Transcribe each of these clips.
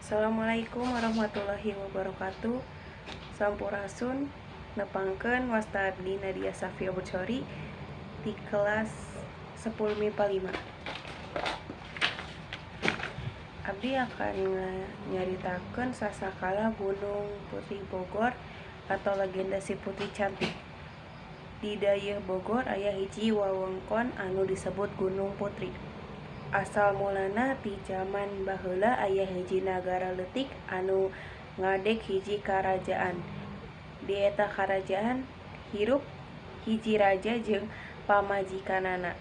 Assalamualaikum warahmatullahi wabarakatuh. Sampurasun, nepangkeun wasta abdi Nadia Safia Buchori di kelas 10 MIPA 5. Abdi akan nyaritakeun sasakala Gunung Putri Bogor atau legenda si Putri Cantik. Di dayeuh Bogor aya hiji wewengkon anu disebut Gunung Putri. Asal mulana ti jaman baheula aya hiji nagara leutik anu ngadeg hiji karajaan. Di eta karajaan hirup hiji raja jeung pamajikanana.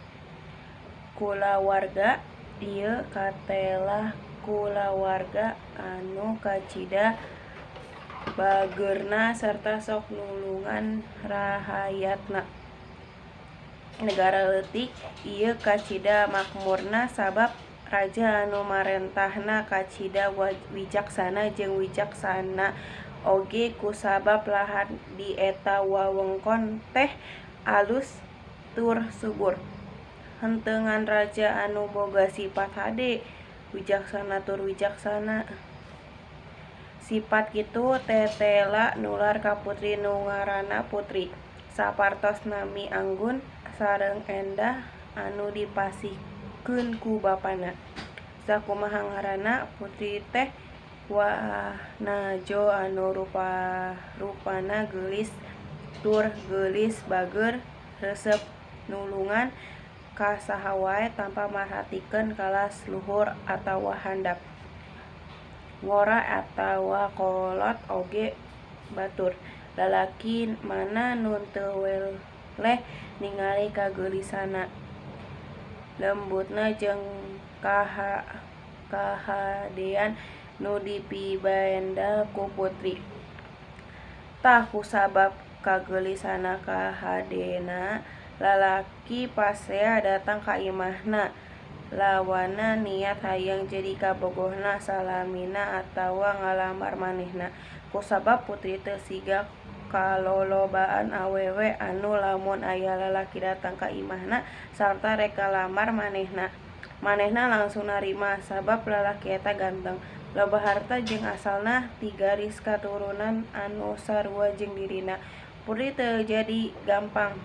Kulawarga ieu katelah kulawarga anu kacida bageurna sarta sok nulungan rahayatna. Negara leutik ieu kacida makmurna sabab raja anu marentahna kacida wijaksana jeung wijaksana oge kusabab lahan di eta wewengkon teh alus tur subur. Henteu ngan raja anu boga sipat hade, wijaksana tur wijaksana. Sipat kitu tetela nular ka putri nu ngaranna Putri. Sapartos nami anggun sareng endah anu dipasihkeun ku bapana. Sakumaha ngaranna, Putri teh wanajo anu rupana geulis tur geulis bageur, resep nulungan ka saha wae tanpa marhatikeun kalas luhur atawa handap. Ngora atawa kolot oge batur. Lalaki mana nu teu weleh ningali kageulisanna, lembutna jeung kahadean nu dipibanda ku Putri. Tah kusabab kageulisanna kahadeanna, lalaki pasea datang ka imahna lawana niat hayang jadi kabogohna salamina atawa ngalamar manehna. Kusabab Putri teu siga kalolobaan awewe anu lamun aya lalaki datang ka imahna sarta rek ngalamar manehna, manehna langsung narima sabab lalaki eta ganteng, loba harta jeung asalna ti garis katurunan anu sarua jeung dirina. Putri teu jadi gampang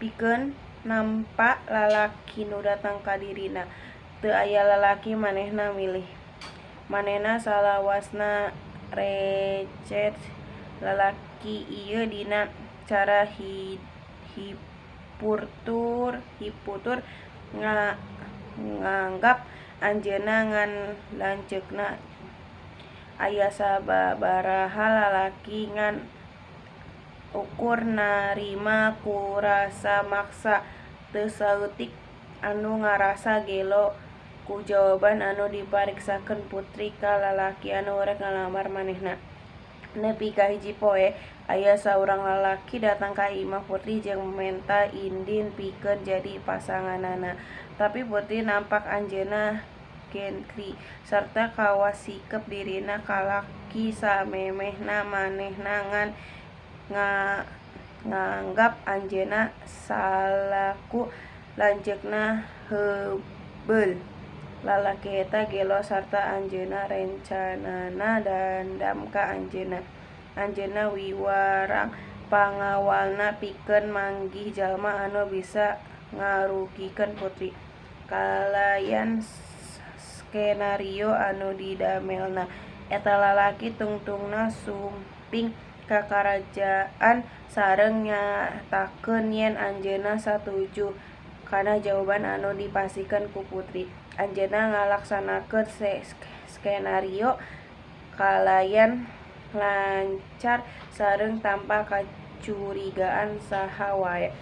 pikeun nampa lalaki nu datang ka dirina. Teu aya lalaki manehna milih. Manehna salawasna receh lalaki ieu dina cara hiputur nganggap anjeunna ngan lanceukna. Aya sababaraha lalaki ngan ukur narima ku rasa maksa, teu saeutik anu ngarasa gelo ku jawaban anu dipariksakeun Putri ka lalaki anu rek ngalamar manehna. Nepi ka hiji poe, aya saurang lalaki datang ka imah Putri jeung menta indin pikeun jadi pasanganana. Tapi Putri nampak anjeunna gentri sarta kawas sikep dirina ka laki samemehna manehna ngan nganggap anjeunna salaku lanceukna heubeul. Lalaki eta gelo sarta anjeunna rencanana dandam ka anjeunna. Anjeunna wiwarang pangawalna pikeun manggih jalma anu bisa ngarugikeun Putri. Kalayan skenario anu didamelna, eta lalaki tungtungna sumping ka karajaan sareng nyatakeun yen anjeunna satuju kana jawaban anu dipasihkeun ku Putri. Anjeunna ngalaksanakeun skenario kalayan lancar sareng tanpa kacurigaan saha wae.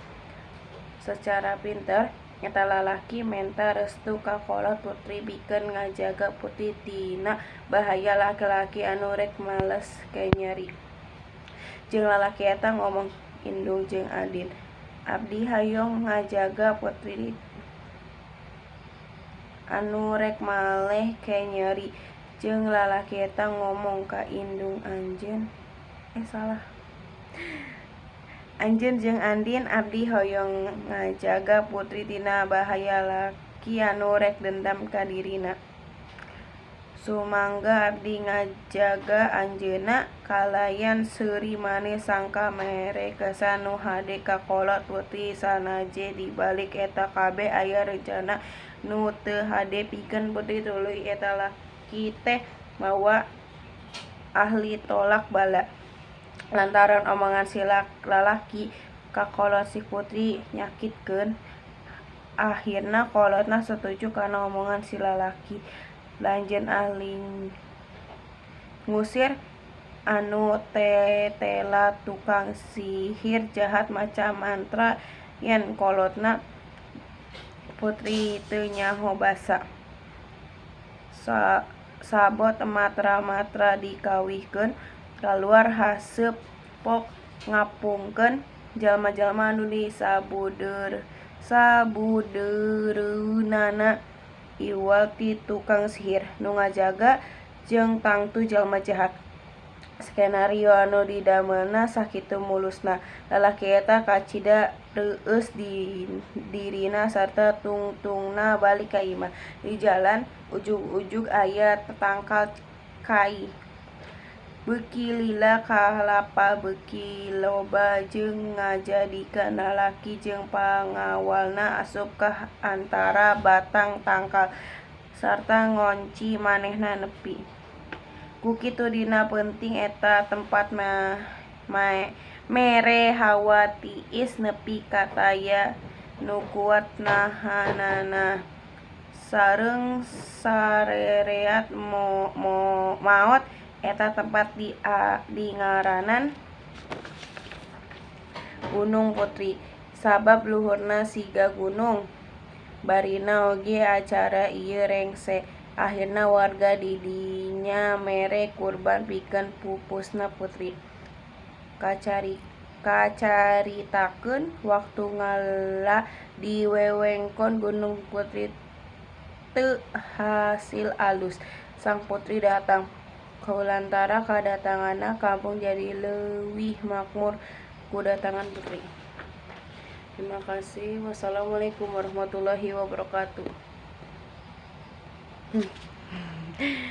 Sacara pinter, eta lalaki menta restu ka kolot Putri pikeun ngajaga Putri tina bahaya laki-laki anu rek males kanyeri. Jeung lalaki eta ngomong, "Indung jeung Andin, abdi hoyong ngajaga Putri anu rek maleh kanyeri." Jeung lalaki eta ngomong ka indung anjeun, eh salah. "Anjeun jeung Andin, abdi hoyong ngajaga Putri tina bahaya laki anu rek dendam ka dirina." Sumangga abdi ngajaga anjeunna kalayan seuri manis sangka mere kesan nu hade ka kolot putri. Sanaje dibalik eta kabeh aya rencana nu teu hade pikeun putri, tuluy eta lalaki teh mawa ahli tolak bala. Lantaran omongan si lalaki ka kolot si putri nyakitkeun, ahirna kolotna satuju kana omongan si lalaki. Lanjeun ahli ngusir anu tetela tukang sihir jahat maca mantra yen kolotna putri teu nyaho basa. Sabot matra-matra dikawihkeun kaluar haseup pok ngapungkeun jalma-jalma anu di sabudeureunana iwal ti tukang sihir, nu ngajaga jeung tangtu jalma jahat. Skenario anu didamelna sakitu mulusna. Lalaki eta kacida reueus dirina sarta tungtungna balik ka imah. Di jalan ujug-ujug aya tatangkal kai. Beuki lila kalapa beuki loba jeung ngajadikeun lalaki jeung pangawalna asup ka antara batang tangkal sarta ngonci manehna nepi. Ku kitu dina peuting eta tempat mere hawa tiis nepi ka taya nu kuat nahanana. Sareng sarereat maot eta tempat dingaranan Gunung Putri sabab luhurna siga gunung. Barina oge acara ieu rengse. Ahirna warga di dinya mere kurban pikeun pupusna putri. Kacaritakeun waktu ngala di wewengkon Gunung Putri teu hasil alus. Sang putri datang. Kulantara kadatanganna kampung jadi leuwih makmur kudatangan putri. Terima kasih. Wassalamualaikum warahmatullahi wabarakatuh.